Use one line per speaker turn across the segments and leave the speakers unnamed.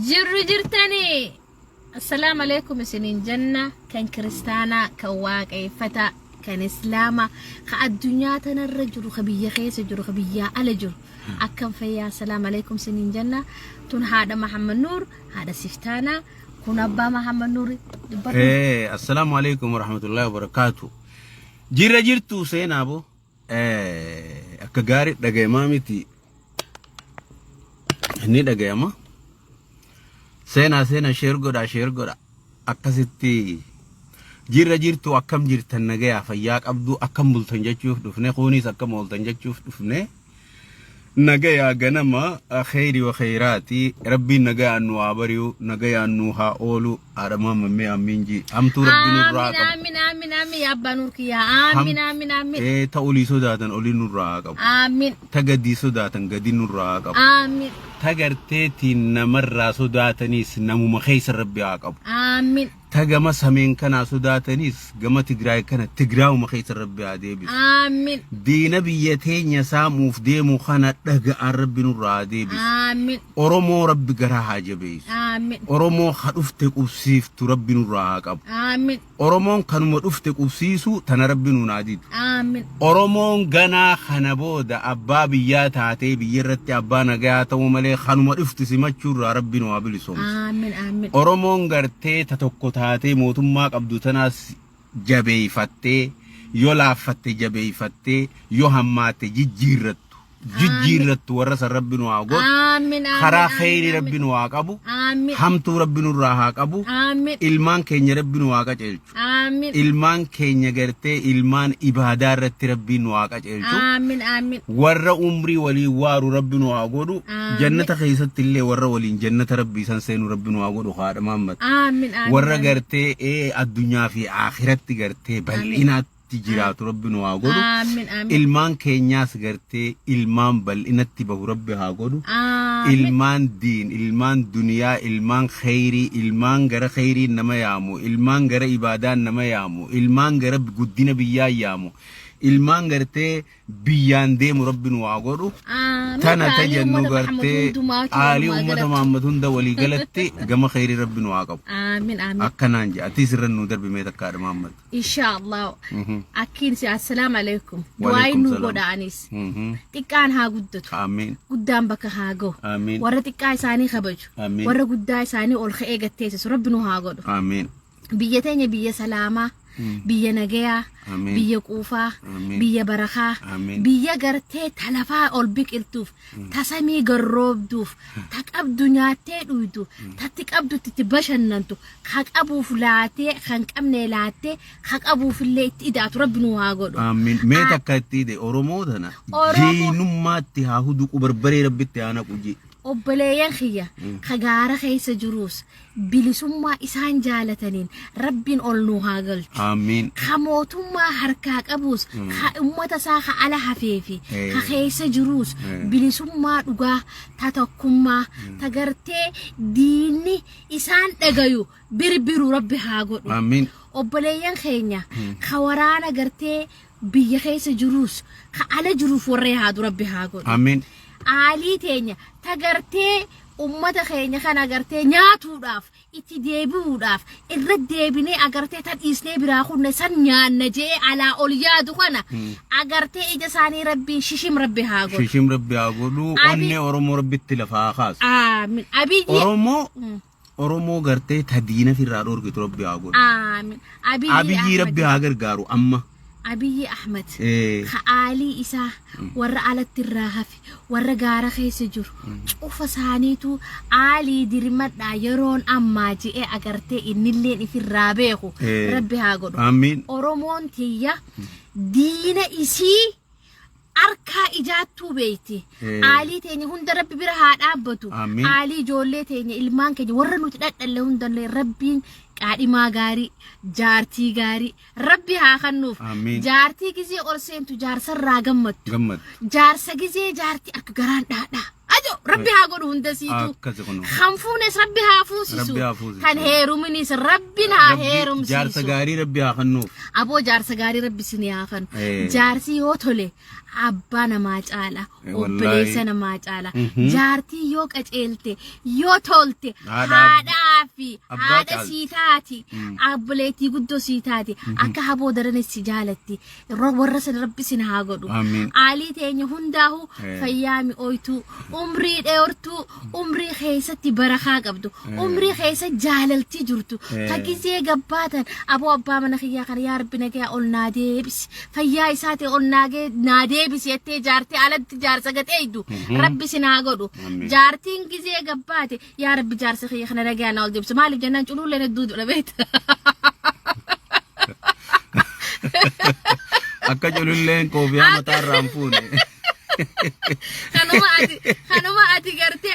Jirru jirtanii assalaamu alaikum isiniin jenna. Kan kiristaanaa, kan waaqeeffataa, kan islaamaa, kan addunyaa tanarra jiru, kan biyya keessa jiru, kan biyyaa ala jiru, akkam fayyaa? Assalaamu alaikum isiniin jenna. Tun haadha Mahammad Nuur, haadha Siftaanaa. Kun abbaa Mahammad Nuur, dubbadhu.
Assalaamu alaikum warahmatullahi wabarakatuh. Jirra jirtu seenaa boo. Akka gaarii dhagayamaa miti. Inni dhagayama. Seenaa seena, share godhaa, share godha. Akkasitti jirra jirtu, akkam jirtan? Nagayaa, fayyaa qabdu? Akkam bultan jechuuf dhufne, kunis akkam ooltan jechuuf dhufne. Nagayaa ganama kheyri wa kheyraati. Rabbiin nagayaan nu haa bari'u, nagayaan nu haa oolu. Haadha Maammammee, ammiin ji. Hamtuu Rabbi nurraa
aamin
qabu.
Aamin, aamin, aamin, yaa abbaa Nuur kiyyaa, aamin, aamin, aamin.
Ta olii sodaatan olii nurraa haa qabu.
Aamin.
Ta gadii sodaatan gadi nurraa haa qabu.
Aamin.
Ta garteetiin namarraa sodaataniis namuma keessa Rabbi haa qabu.
Aamin.
Ta gama sameen kanaa sodaatanis gama Tigraay kana Tigraayuma keessa Rabbi haa deebisu.
Aamin.
Diina biyya teenya saamuuf deemu kana dhaga'aan Rabbi nurraa haa deebisu.
Aamin.
Oromoo Rabbi garaa haa jabeessu.
Aamin.
Oromoo ha dhufte qubsiiftu Rabbi nurraa haa qabu.
Aamin.
Oromoon kanuma dhufte qubsiisu tana Rabbi nuun haa didu.
Aamin.
Oromoon ganaa kana booda abbaa biyyaa taatee biyya irratti abbaa nagayaa ta'uu malee kanuma dhuftu simachuurraa Rabbi nu haa bilisoomsu.
Aamin, aamin.
Oromoon gartee ta tokko taatee mootummaa qabdu tanaas jabeeyfattee, yoo laaffatte jabeeyfattee, yoo hammaatte jijjiirrattu. Jijjiirrattu warra san Rabbi nu haa godhu.
Aamin, aamin.
Karaa
aamin,
kheyrii
aamin.
Rabbi nu haa qabu.
Aamin.
Hamtuu Rabbi nurraa haa qabu.
Aamin.
Ilmaan keenya Rabbi nu haa qaceelchu.
Aamin.
Ilmaan keenya gartee ilmaan ibaadaa irratti Rabbiin nu haa qaceelchu.
Aamin, aamin.
Warra umrii waliin waaru Rabbi nu haa godhu.
Aamin.
Jannata keessatti illee warra waliin jannata Rabbii san seenu Rabbi nu haa godhu, haadha Mahammad.
Aamin, aamin.
Warra
aamin.
gartee addunyaa fi akhiratti gartee bal'inaatti jiraatu Rabbi nu haa godhu.
Aamin, aamin.
Ilmaan keenyaas gartee ilmaan bal'inatti bahu Rabbi haa godhu.
Aamin.
Ilmaan diin, ilmaan duniyaa, ilmaan kheyrii, ilmaan gara kheyriin nama yaamu, ilmaan gara ibaadaan nama yaamu, ilmaan gara guddina biyyaa yaamu, ilmaan gartee biyyaan deemu Rabbi nu haa godhu.
Aamin.
Tana ta
Aalii
jennu
uummata Muhammad
gartee
hundumaatu
aalii
walumaa
uummata
galatti.
Muhammad hunda walii galatti gama kheyrii Rabbi nu haa qabu.
Aamin, aamin.
Akkanaan jedha. Atis irra nu darbi mee takka, haadha Muhammad.
Insha Allah. Akkiin si assalaamu alaikum. Du'aayi
Waalaikum
nu
salaam.
godha anis. Xiqqaan haa guddatu.
Amiin.
Guddaan bakka haa gahu.
Amiin.
Warra xiqqaa isaanii kabaju.
Amiin.
Warra guddaa isaanii ol ka'ee gatteessisu Rabbi nu haa godhu.
Amiin.
Biyya teenya biyya salaamaa, biyya nagayaa,
Amiin.
biyya quufaa,
Amiin.
biyya barakaa,
Amiin.
biyya gartee talafaa ol biqiltuuf, ta samii garroobduuf, ta qabdu nyaattee dhuydu, tatti qabdutti itti bashannantu, ka qabuuf laatee, kan qabne laattee, ka qabuufillee itti idaatu Rabbi nu haa godhu.
Amiin. Mee takka itti hidhe Oromoo tana
Oromoo-
jeenummaatti haa huduqu, barbaree Rabbitti haa naqu jee.
Obboleeyyan kiyya ka gaara keessa jiruus bilisummaa isaan jaalataniin Rabbiin ol nuu haa galchu.
Amiin.
Ka mootummaa harkaa qabuus, ka ummata isaa ka ala hafee fi ka keessa jiruus bilisummaa dhugaa, ta tokkummaa, ta gartee diinni isaan dhagayu birbiru Rabbi haa godhu.
Amiin.
Obboleeyyan keenya ka waraana gartee biyya keessa jiruus ka ala jiruuf warra yaadu Rabbi haa godhu.
Amiin.
Aalii teenya ta gartee ummata keenya kana gartee nyaatuudhaaf itti deebi'uudhaaf irra deebinee agartee tan dhiisnee biraa kunne san nyaanna jee alaa ol yaadu kana agartee ija isaanii Rabbiin shishim Rabbi haa godhu.
Shishim Rabbi haa godhu. Onnee Oromoo Rabbitti lafa haa kaasu.
Aamin. Abiyyi.
Oromoo gartee ta diina firraa dhorkitu Rabbi haa godhu.
Aamin. Abiyyi
Abiyyii Rabbi
Ahmad.
haa gargaaru amma.
Abiyyi Ahmad.
Eh.
Ka aalii isaa warra alatti irraa hafe, warra gaara keessa jiru cufa isaaniitu aalii dirmadhaa yeroon ammaa je'ee agartee innilleen ifirraa beeku Rabbi haa godhu.
Amiin.
Oromoon tiyya diina isii arkaa ijaattuu beeyti. Aalii teenya hunda Rabbi bira haa dhaabbatu.
Amiin.
Aalii ijoollee teenya, ilmaan keenya, warra nuti dhadhalle hundallee Rabbiin qaadhimaa gaarii, jaartii gaarii Rabbi haa kennuuf.
Amiin.
Jaartii gizee ol seentu jaarsarraa gammaddu.
Gammadu.
Jaarsa gizee jaartii akka garaan dhaadhaa. Qajo rabbi haa godhu hundasiitu.
Akkasi kunoo.
Kan fuunes rabbi haa fuusisu.
Rabbi haa fuusisu.
Kan heeruminis rabbin haa
Rabbi jaarsa
heerumsiisu.
gaarii rabbi haa kennuuf.
Aboo jaarsa gaarii rabbi isin haa kennu.
Eh.
Jaarsi yoo tole abbaa namaa caala.
Eh,
Obboleessa
wallaahi.
namaa caala.
Mhm.
Jaartii yoo qaceelte yoo tolte
Haadha
haadhaa fi
abbaa
haadha
caalti.
sii taati. Obboleettii guddoo sii taati. Akka haboo daranis si jaalatti. Warra sana rabbi sin haa godhu.
Amiin.
Aalii teenya hundaahu
Eh.
fayyaa mi'ooytuu, umrii dheertuu, umrii keessatti barakaa qabdu, umrii keessa jaalaltii jirtu,
Eh.
ta gizee gabbaatan aboo abbaa mana kiyyaa kana yaa rabbi nagayaa ol naa deebisi, fayyaa isaa ta'e ol naa deebisi jettee jaartee alatti jaarsa gaxeeydu rabbi sin haa godhu.
Amiin.
Jaartiin gizee gabbaate yaa rabbi jaarsa kiyya kana nagayaa naa ol deebisi maaliif jennaan culuulleen hedduu dha beekta.
Akka cululleen koofiyaa mataa irraa hin fuune.
Kanuma ati gartee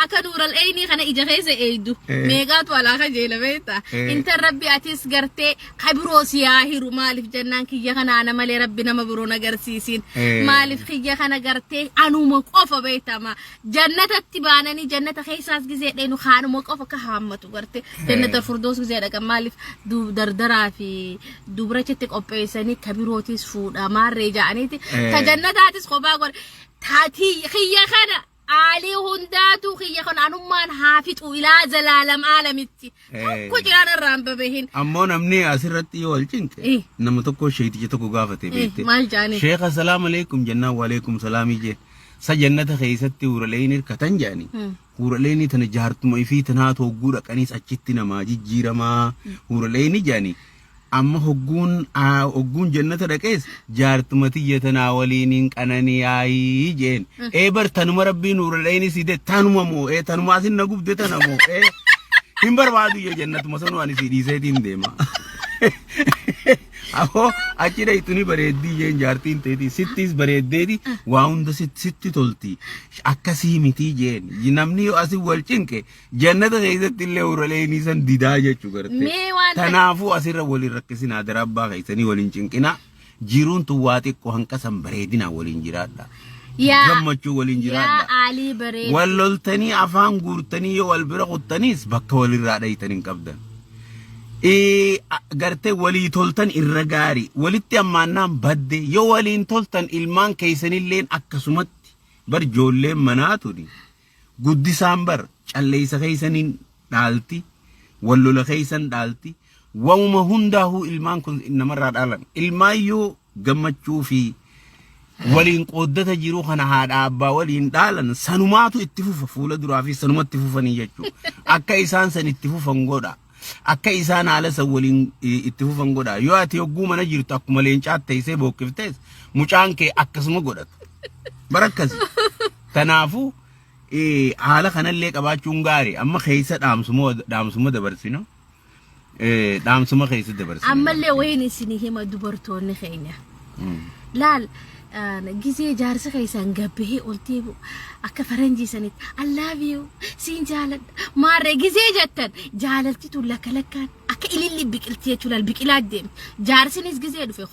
akka nuural eynii kana ija keessa eeydu meeqaatu alaa kajeela beekta. Intan rabbi atis gartee kabiroo si haa hiru. Maaliif jennaan kiyya kana ana malee rabbi nama biroo agarsiisin. Maaliif kiyya kana gartee anuma qofa beektama jannatatti baananii jannata keessaas gizee dheenu kaanuma qofa ka haammatu gartee jannata furdoos gizee dhaqan maaliif dardaraa fi dubrachitti qopheessanii kabirootis fuudha maarree ja'aniiti ta jannataatis kophaa godhe taatii kiyya kana aalii hundaatu kiyya kana anummaan haa fixu ilaa zalaalam aalamitti tokko jiraan irraan babahin.
Ammoo namni asirratti yoo wal cinqe nama tokko sheeticha tokko gaafate beekte.
Maal jaanii?
Sheekha, salaam aleekum jennaan, waleekum salaamii jee. Sa jannata keessatti huuraleen hirkatan jedhani. Huuraleeni tana jaartuma ifii tanaatu hogguu dhaqaniis achitti namaa jijjiiramaa huuraleeni jedhani. Amma hogguun jannata dhaqees jaartuma tiyya tanaa waliin hin qananiyaayii jeen. Ee bar tanuma rabbiin huuraleeni si de tanuma moo ee tanuma asin na gubde tana moo ee hin barbaadu iyya jannatuma sanuu ani si dhiiseetiin deema. Aboo achi dhayxu ni bareeddii jeen jaartiin teeti sittis bareeddeeti waa hunda sitti tolti akkasii mitii jeen namni yoo asii wal cinqe jannata keessatti illee huraleenii san didaa jechuu gartee.
Mee waan
Tanaafuu asirra waliin rakkisinaa darabbaa keessanii waliin cinqinaa jiruun tun waa xiqqoo hanqasan bareedinaa waliin jiraadha.
Yaa
Gammachuu waliin
yaa
jiraadha.
aalii bareedu.
Wal loltanii afaan guurtanii yoo wal bira kuttaniis bakka walirraa dhaytan hin qabdan. Gartee walii toltan irra gaarii walitti ammaannaan badde yoo waliin toltan ilmaan keessanilleen akkasumatti bar ijoolleen manaa tuni guddisaan bar calleessa keessaniin dhaalti, wal lola keessan dhaalti, wamuma hundaahuu ilmaan kun namarraa dhaalan. Ilmaan yoo gammachuu fi waliin qooddata jiru kana haadha abbaa waliin dhaalan sanumaatu itti fufa fuula duraa fi sanumatti fufanii jechuudha. Akka isaan san itti fufan godha. Akka isaan haala san waliin itti fufan godha. Yoo ati hogguu mana jirtu akkuma leencaatti teessee booqqiftees mucaan kee akkasuma godhatu. Bara akkasi. Kanaafuu haala kanallee qabaachuun gaarii. Amma keessa dhaamsuma dabarsinu. Dhaamsuma keessa dabarsinu.
Ammallee wayiin isinii hima dubartoonni keenya. Laal gizee jaarsa keessaan gabbahee ol deebi'u akka faranjii sanitti "I love you", siin jaaladha maarree gizee jettan jaalalti tun lakka lakkaan akka ililli biqilti jechuun laal biqilaa deemti. Jaarsinis gizee dhufe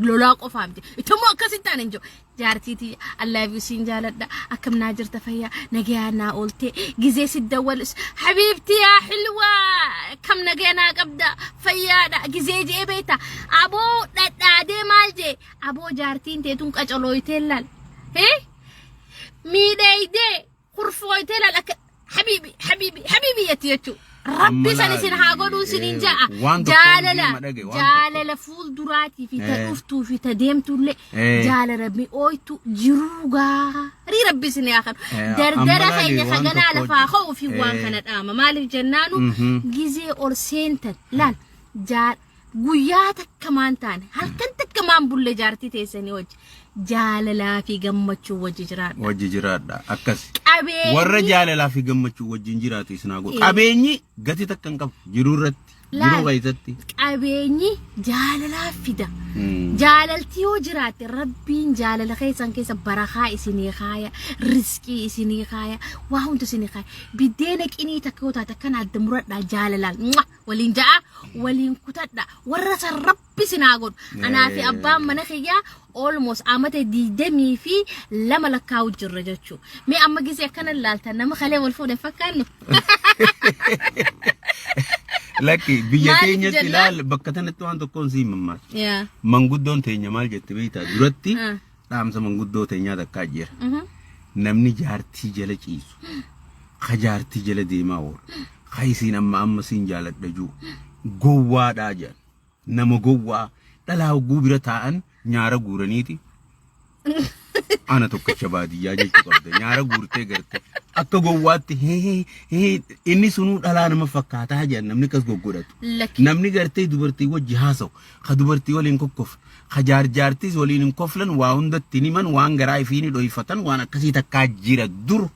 lolaa qofaa miti. Itammoo akkasitti ta'an hin jiru. Jaartiitii "I love you", siin jaaladha, akkam naa jirta, fayyaa nagayaa naa ooltee gizee si dawwalus "حبيبتي يا حلوة" kam nagayaa naa qabda, fayyaadha gizee jee beekta. Aboo dhadhaadee maal jee aboo jaartiin teetuun qacalooytee laal hee miidheeydee kurfooytee laal akka "حبيبي حبيبي حبيبي" jetti jechuudha. Rabbi san isin haa godhuu isiniin ja'a.
Waan tokko
Jaalala
dhima dhage, waan
jaalala fuulduraatii fi ta dhuftuu fi ta deemtullee jaalala mi'ooytu jiruu gaarii rabbi isin haa kennu. Dardara
Amma
keenya
laali, waan
kaganaa
tokko
lafaa
hojii.
ka'uu fi waan kana dhaama. Maaliif jennaanu gizee ol seentan laal jaal guyyaa takka maan taane halkan takka maan bulle jaartii teessanii wajji jaalalaa fi gammachuu wajji jiraadha.
Wajji jiraadha akkas.
Qabeenyi
Warra jaalalaa fi gammachuu wajjin jiraatu isin haa godhu. Qabeenyi gati takka hin qabu jiruu irratti jiruu
Laal.
keessatti.
Qabeenyi jaalalaa fida. Jaalalti yoo jiraatte rabbiin jaalala keessan keessa barakaa isinii kaaya, riskii isinii kaaya, waa hunda isinii kaaya. Biddeena qinii takka yoo taate akkana adda muradhaa jaalalaan. Mwah! Waliin ja'a waliin kutadha. Warra san Rabbi isin haa godhu. Anaa fi abbaan mana kiyyaa almost amata 22 lakkaa'u jirra jechuudha. Mee amma gisee akkana ilaaltan nama kalee wal fuudhe fakkaannu.
Lakki biyya
Maaliif
teenyatti
jennaan?
ilaal bakka tanatti waan tokkoon sii mammaasa.
Yaa.
Manguddoon teenya maal jette beektaa duratti
Ah.
dhaamsa manguddoo teenyaa takkaa jira.
Mhm.
Namni jaartii jala ciisu, ka jaartii jala deemaa oolu, ka isiin amma amma siin jaaladha jiru gowwaadhaa jedhan. Nama gowwaa dhalaa hogguu bira taa'an nyaara guuraniiti. Ana tokkicha baadiyyaa jechuu qabda. Nyaara guurtee garte. Akka gowwaatti hee hee inni sunuu dhalaa nama fakkaataa jedhan namni akkas goggodhatu.
Lakki.
Namni gartee dubartii wajji haasawu, ka dubartii waliin kokkofu, ka jaarjaartiis waliin hin koflan waa hundatti hin himan waan garaa ifii ni dhoyfatan waan akkasii takkaa jira dur.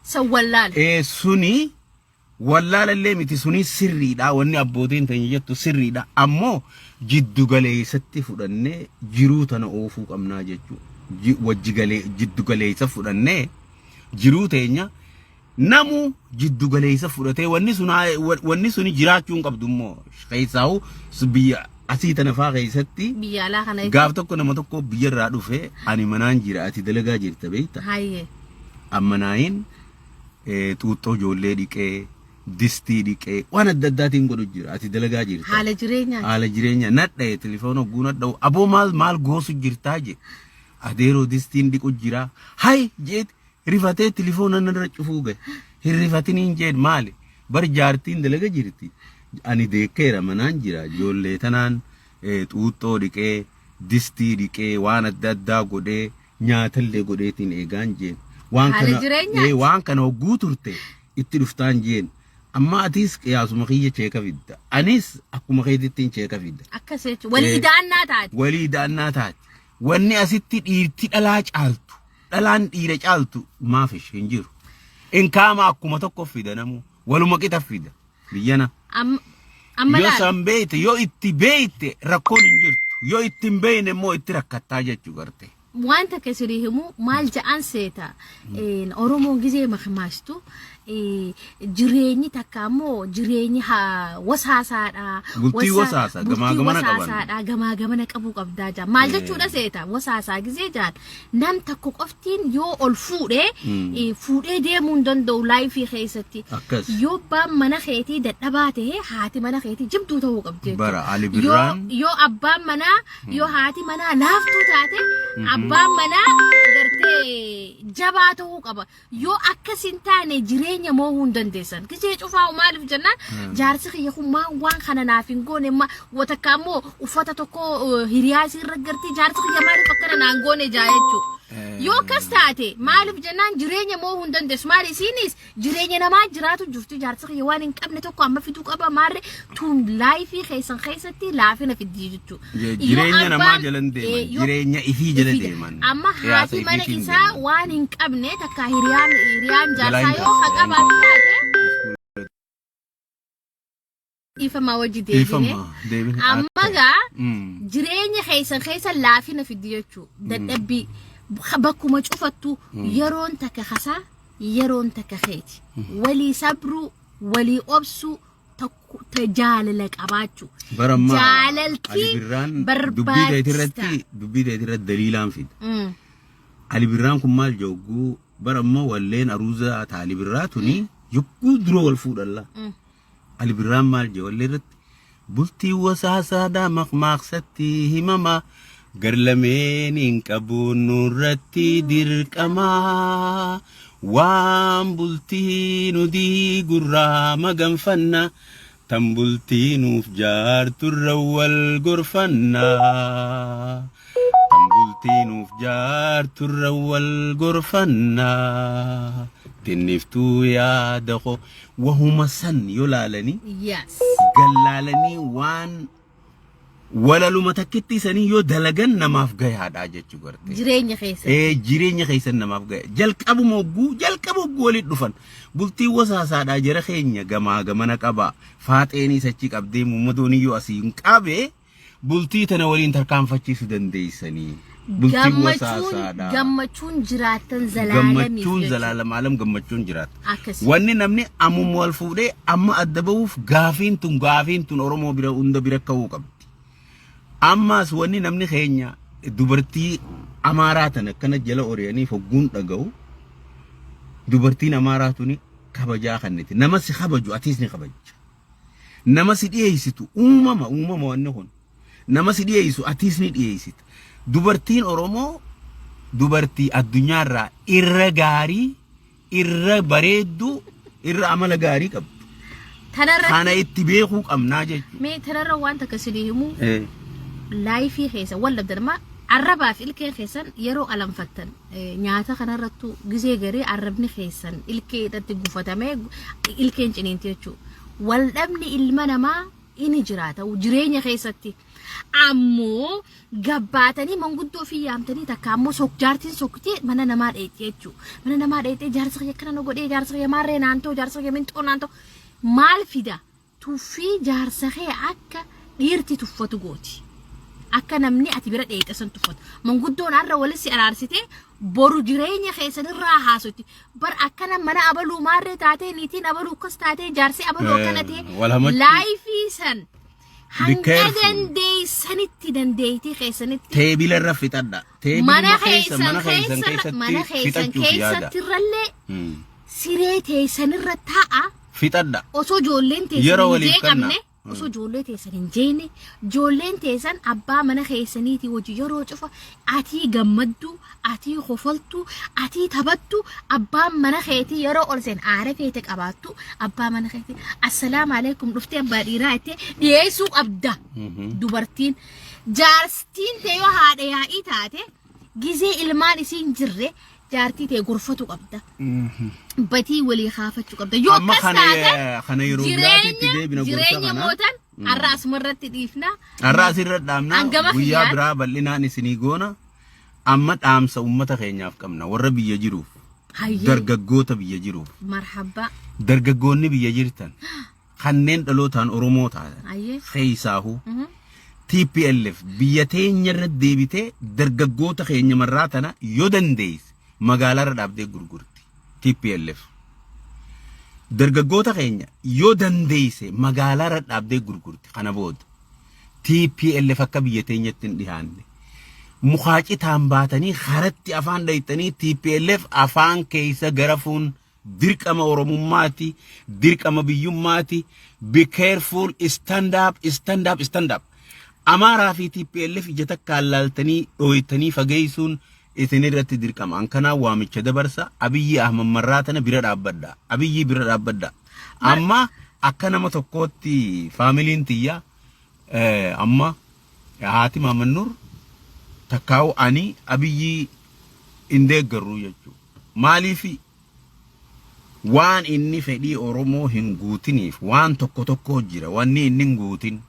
San wallaala.
Ee suni wallaalallee miti suni sirriidha wanni abbootiin teenya jettu sirriidha ammoo jiddu galeessatti fudhannee jiruu tana oofuu qabnaa jechuudha. Wajji galee jiddu galeessa fudhannee jiruu teenya namu jiddu galeessa fudhatee wanni sun wanni suni jiraachuu hin qabdu immoo keessaa'u biyya asii tana faa keessatti
Biyya alaa kana
gaaf tokko nama tokko biyyarraa dhufe ani manaan jira ati dalagaa jirta beekta
Hayyee.
amma naayin xuuxxoo ijoollee dhiqee distii dhiqee waan adda addaatiin godhu jira ati dalagaa jirta.
Haala jireenyaa.
Haala jireenyaa nadha'e telefoona hogguu nadha'u aboo maal maal goosu jirtaa je adeeroo distiin dhiqu jira hay jeet rifatee telefoona narra cufuu gahe hin rifatiniin jeen maali bar jaartiin dalaga jirti ani deekkeera manaan jira ijoollee tanaan xuuxxoo dhiqee distii dhiqee waan adda addaa godhee nyaatallee godheetiin eegaan jeen. Waan
Haala
kana
jireenyaati.
waan kana hogguu turte itti dhuftaan jeen. Amma atis qiyaasuma kiyya cheeka fidda. Anis akkuma keetittiin cheeka fidda.
Akkas jechuudha. Walii ida'annaa taate.
Walii ida'annaa taate. Wanni asitti dhiirti dhalaa caaltu, dhalaan dhiira caaltu maaf ishee hin jiru. Inkaama akkuma tokko fida namuu. Waluma qixa fida. Biyyana.
Amma
Yoo
laal.
san beekte yoo itti beekte rakkoon hin jirtu. Yoo itti hin beekne immoo itti rakkattaa jechuu garte.
Waan takka isinii himu maal ja'an seeta Oromoon gizee makmaastu jireenyi takka ammoo jireenyi wasaasaadha.
Bultii wasaasa, gamaa
bultii
gamana qaban.
wasaasaadha gamaa gamana qabuu qabdaa jaa maal jechuudha seeta wasaasaa gizee jaan nam tokko qoftiin yoo ol fuudhee fuudhee deemuu hin danda'u laayifii keessatti.
Akkas.
Yoo abbaan mana keetii dadhabaa ta'e haati mana keetii jibduu ta'uu qabdi jechuudha.
Bara Ali Birraan.
Yoo abbaan manaa yoo haati manaa laaftuu taate abbaan manaa gartee jabaa ta'uu qaba. Yoo akkas hin taane jireenya moohuu hin dandeessan. Gisee cufaa maaliif jennaan jaarsi kiyya kun maan waan kana naaf hin goone ma watakka ammoo uffata tokko hiriyaa isii irra gartee jaarsi kiyya maaliif akkana naan goone jaa jechuudha. Yoo akkas taate maaliif jennaan jireenya moohuu hin dandeessu. Maali isiinis jireenya namaa jiraatu jirti jaarsi kiyya waan hin qabne tokko amma fiduu qaba maarre tun laayifii keessan keessatti laafina fiddi jechuudha.
Jireenya namaa jala hin deeman, jireenya ifii jala deeman.
Amma
Qiyaasa
haati mana
ifiitiin
isaa
deeman.
waan hin qabne takka hiriyaan
Jalaa
jaarsaa
hin
yoo
taatu,
ka
jalaa hin
qabaatu taate
taatu.
dhiifamaa wajji deebine.
Dhiifama deebine.
Amma gaa
Mm.
jireenya keessan keessa laafina fiddi jechuudha. Dadhabbii bakkuma cufattu yeroon takka kasaa yeroon takka keeti. Walii sabruu, walii obsuu, ta jaalala qabaachuu.
Bara ammaa
Jaalalti
Ali Birraan dubbii teeti
barbaachisa.
irratti dubbii teeti irratti daliilaan fida. Ali Birraan kun maal jogguu bara ammoo walleen aruuzaa ta Ali Birraa tuni yogguu dura wal fuudhalla. Ali Birraan maal jee wallee irratti bultii wasaasaadhaa maqmaaqsatti himama gar lameen hin qabu nurratti dirqama waan bultii nu diigurraa maganfanna tan bultii nuuf jaarturra wal gorfanna tan bultii nuuf jaarturra wal gorfanna tinniftuu yaada koo wahuma san yoo laalanii gallaalanii waan walaluma takkitti sanii yoo dalagan namaaf gayaadha jechuu gartee.
Jireenya keessa.
Ee jireenya keessan namaaf gaya. Jalqabuma hogguu jalqaba hogguu walitti dhufan. Bultii wasaasaadhaa jara keenya gamaa gamana qaba. Faaxeenis achi qabdee muummadoon iyyuu asii hin qabe bultii tana waliin tarkaanfachiisuu dandeessanii. Bultiin
Gammachuun
wasaasaadha.
gammachuun jiraattan zalaalamiif
Gammachuun
jechuudha.
zalaalam alam gammachuun jiraata.
Akkasi.
Wanni namni ammuma wal fuudhee amma adda bahuuf gaafiin tun Oromoo bira hunda bira ka'uu qabdi. Ammaas wanni namni keenya dubartii Amaaraa tana akkana jala ori'anii hogguun dhaga'u, dubartiin Amaaraa tuni kabajaa kanniti. Nama si kabaju atiis ni kabajja. Nama si dhiyeessitu, uumama wanni kun. Nama si dhiyeessu atiis ni dhiyeessita. Dubartiin Oromoo dubartii addunyaarraa irra gaarii, irra bareedduu, irra amala gaarii qabdu.
Tanarra
Kana itti beekuu qabnaa jechuudha.
Mee tanarra waan takka isinii himuu, life keessa wal dhabdan amma arrabaa fi ilkeen keessan yeroo alanfattan, nyaata kanarrattu gizee garee arrabni keessan ilkee irratti gufatamee ilkeen ciniinti jechuudha. Wal dhabni ilma namaa inni jiraata jireenya keessatti. Ammoo gabbaatanii manguddoo ofii yaamtanii, takka ammoo sok jaartiin soktee mana namaa dheexxee jechuudha. Mana namaa dheexxee, "Jaarsa kiyya akkana na godhee, jaarsa kiyya maarree naan ta'u, jaarsa kiyya minxoo naan ta'u," maal fida? Tuffii jaarsa kee akka dhiirti tuffatu gooti. Akka namni ati bira dheexe san tuffatu. Manguddoon har'a walitti si araarsitee boru jireenya keessanirraa haasoti. Bar akkana mana abaluu maarree taatee, niitiin abaluu akkas taatee, jaarsi abaluu akkana ta'e,
Wal hamachuu.
Life san
Be
hanga
careful.
dandeessanitti dandeettii keessanitti
Teebila irra fixadha. Teebiluma
mana
keessa
keessan
mana keessan
keessa mana
keessatti
keessan
fixachuuf yaada.
keessattirrallee siree teessanirra taa'a.
Fixadha.
Osoo ijoolleen teessan
Yeroo
hin
waliif
jeeqamne,
kenna.
osoo ijoollee teessan hin jeene, ijoolleen teessan abbaa mana keessaniitii hojii yeroo cufa atii gammaddu, atii kofaltu, atii taphattu, abbaan mana keetii yeroo ol seen aara feete qabaattu, abbaa mana keetii "Assalaamu alaikum, dhuftee abbaa dhiiraa" jettee dhiyeessuu qabda. Dubartiin jaarstiin ta'e yoo haadha yaa'ii taate, gizee ilmaan isiin jirre jaartii ta'e gorfatu qabda. Batii walii kaafachuu qabda. Yoo
Amma
akkas
kana
taatan
kana yeroo biraatti itti
jireenya
deebina gorsa
jireenya
kana.
mootan har'a asumarratti dhiifna.
Har'a asirra dhaabna,
Hangama
guyyaa
kiyyaan.
biraa bal'inaan isinii goona. Amma dhaamsa uummata keenyaaf qabna, warra biyya jiruuf,
Hayyee.
dargaggoota biyya jiruuf.
Marhabbaa.
Dargaggoonni biyya jirtan kanneen dhalootaan Oromoo taatan keessaahu TPLF biyya teenya irra deebitee dargaggoota keenya marraa tana yoo dandeesse magaalaarra dhaabdee gurgurti. TPLF. Dargaggoota keenya yoo dandeesse magaalaarra dhaabdee gurgurti kana booda. TPLF akka biyya teenyatti hin dhiyaanne. Mukaa citaan baatanii haratti afaan dhayxanii TPLF afaan keessa garafuun dirqama Oromummaati, dirqama biyyummaati. Be careful, stand up, stand up, stand up. Amaaraa fi TPLF ija takkaan laaltanii dhooytanii fageessuun isin irratti dirqama. An kanaa waamicha dabarsa. Abiyyi Ahmad marraa tana bira dhaabbadha. Abiyyi bira dhaabbadha. Amma akka nama tokkootti faamiliin tiyya, amma haati Maamannur takkaa'u, ani Abiyyi hin deeggarru jechuudha. Maaliifi? Waan inni fedhii Oromoo hin guutiniif waan tokko tokko jira. Wanni inni hin guutin.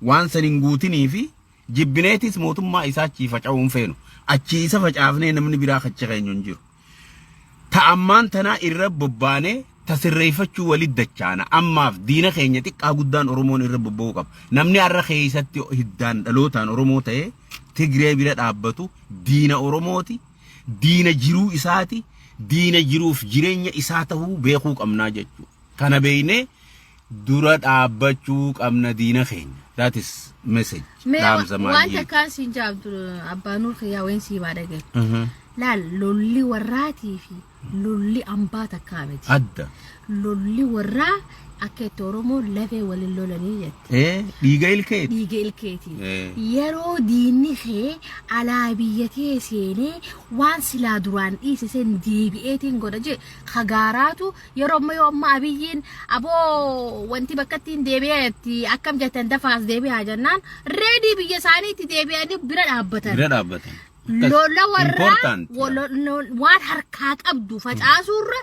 Waan san hin guutiniifi jibbineetis mootummaa isaa achii faca'uu hin feenu. Achii isa facaafnee namni biraa kachi keenya hin jiru. Ta ammaan tanaa irra bobbaanee ta sirreeffachuu walit dachaana. Ammaaf diina keenya xiqqaa guddaan Oromoon irra bobba'uu qaba. Namni har'a keessatti hiddaan dhalootaan Oromoo ta'ee Tigree bira dhaabbatu diina Oromooti. Diina jiruu isaati. Diina jiruuf jireenya isaa ta'uu beekuu qabnaa jechuudha. Kana beeknee dura dhaabbachuu qabna diina keenya. That is message.
Mee
Dhaamsa
waan
maayii.
takkaan siin jaabdu, abbaa nuur kiyyaa wayin sii baadha gahe. Laal, lolli warraatii fi lolli ambaa takkaa miti.
Adda.
Lolli warraa akka itti Oromoo lafee waliin lolanii jette.
Dhiiga ilkeeti.
Dhiiga ilkeetiin.
Yeroo
diinni kee alaa biyyatee seenee waan silaa duraan dhiise sen deebi'eetiin godha jee kagaaraatu yeroo amma yoo amma Abiyyiin aboo wanti bakka ittiin deebi'eetti akkam jettan, dafaas deebi'aa jennaan, ready biyya isaaniitti deebi'anii bira dhaabbatan.
Bira dhaabbatan.
Lola warraa
Important.
waan harkaa qabdu facaasuurra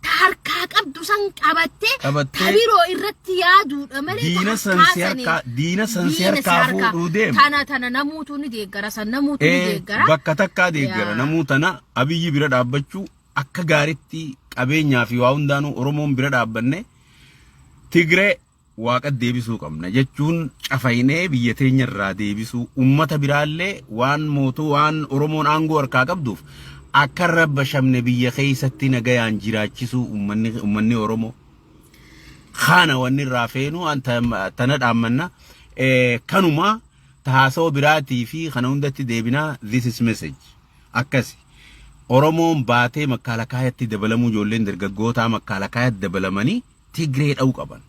ta harkaa qabdu san qabattee
Qabattee
ta biroo irratti yaaduudha malee ta
diina san
harkaa
si
sanii-
diina san si
diina si
harkaa fuudhuu deema.
Tana namuutu ni deeggara, san namuutu ni deeggara.
Bakka takkaa deeggara. Namuu tana Abiyyi bira dhaabbachuu akka gaaritti qabeenyaa fi waa hundaanuu Oromoon bira dhaabbanne Tigree Waaqa deebisuu qabna jechuun cafaynee biyya teenya irraa deebisuu, ummata biraallee waan mootuu waan Oromoon aangoo harkaa qabduuf akka hin rabbashamne biyya keessatti nagayaan jiraachisuu ummanni Oromoo. Kana wanni irraa feenu tana dhaammanna. Kanuma haasawaa biraatii fi kana hundatti deebinaa. This is message. Akkasi. Oromoon baatee makkaalakaayatti dabalamuu, ijoolleen dargaggootaa makkaalakaayatti dabalamanii Tigree dha'uu qaban.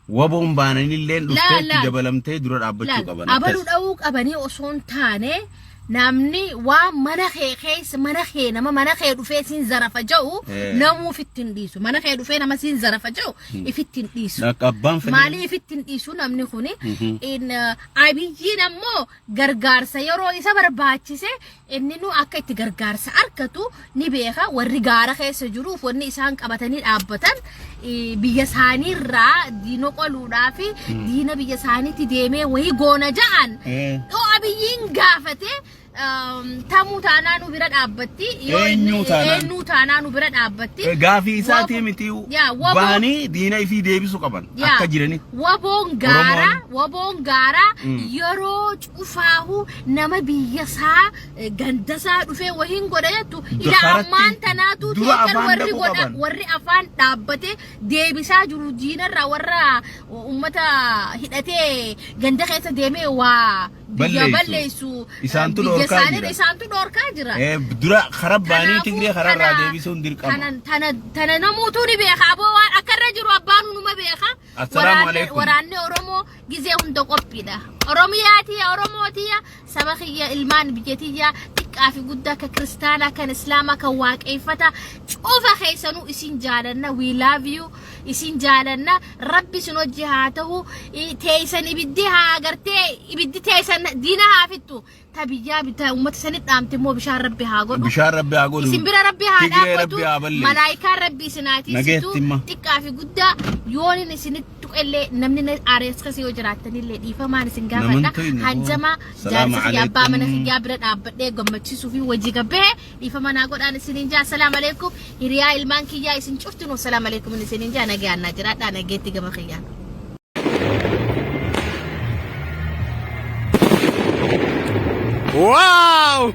Waboon baananillee dhuftee itti
Laal.
dabalamtee dura dhaabbachuu
Laal,
qaban.
abaluu
Akkas.
dha'uu qabanii osoo hin taane, namni waan mana kee keessa, mana kee, nama mana kee dhufee siin zarafa jedhu namuu ifitti hin dhiisu. Mana kee dhufee nama siin zarafa jedhu ifitti hin dhiisu.
Akka abbaan fedhe.
Maaliif ifitti hin dhiisu namni kuni? In, Abiyyiin ammoo gargaarsa yeroo isa barbaachise inni nu akka itti gargaarsa argatu ni beeka. Warri gaara keessa jiruuf wanni isaan qabatanii dhaabbatan biyya isaaniirraa diina qoluudhaa fi diina biyya isaaniitti deemee wayii goona ja'an. Yoo Abiyyiin gaafate tamuu taanaa nu bira dhaabbatti. Yoo inni-
Eenyuu taanaan?
Eenyuu taanaa nu bira dhaabbatti.
Gaafii isaatii miti,
Yaa, waboo-
bahanii diina ifii deebisuu qaban akka jiranitti.
Waboon gaara, waboon gaara yeroo cufaahu nama biyya isaa, ganda isaa dhufee wahiin godha jettu ila
Karatti
ammaan tanaatu
dura
teekan
afaan
warri
dhaquu
godha
qaban.
Warri afaan dhaabbate deebisaa jiru diinarraa warra ummata hidhatee ganda keessa deemee waa biyya
Balleessu.
Balleessu
Isaantu
biyya
dhorkaa
isaanii
jira.
Isaantu dhorkaa jira.
Dura karaa baanii
Kanaafuu
Tigree karaarraa deebisuun dirqama.
Tana namuutuu ni beeka. Aboo, waan akka irra jiru abbaan numa beeka.
Assalaamu alaikum.
Waraanni Oromoo gizee hunda qophiidha. Oromiyaa tiyya, Oromoo tiyya, saba kiyya, ilmaan biyya tiyya, xiqqaa fi guddaa, kan kiristaanaa, kan islaamaa, kan waaqeeffata cufa keessanuu isin jaalanna. We love you. Isin jaalanna. Rabbi isin hojii haa ta'u. Teessan ibiddi haa gartee, ibiddi teessan diina haa fixxu. Ta biyyaa bitaa uummata sanit dhaamte immoo bishaan Rabbi haa godhu.
Bishaan Rabbi haa godhu.
Isin bira Rabbi haa
Tigree
dhaabbatu.
Rabbi haa balleessu.
Malaayikaan Rabbi isin haa tiisitu.
Nageetti himma.
Xiqqaa fi guddaa yoonin isinitti tuqellee, namni na aarees kasii yoo jiraattanillee dhiifamaan isin gaafadha.
Namantu hin
Hanjamaa
Salaamu
jaarsa kiyya, abbaa mana
alaikum.
kiyyaa bira dhaabbadhee gammachiisuu fi wajii gabbee dhiifama naa godhaan isiniin jaa. Assalaamu alaikum. Hiriyaa ilmaan kiyyaa isin cuftinu assalaamu alaikum isiniin jaa. Nagaan naa jiraadhaa, nageetti gama kiyyaan.
Wow!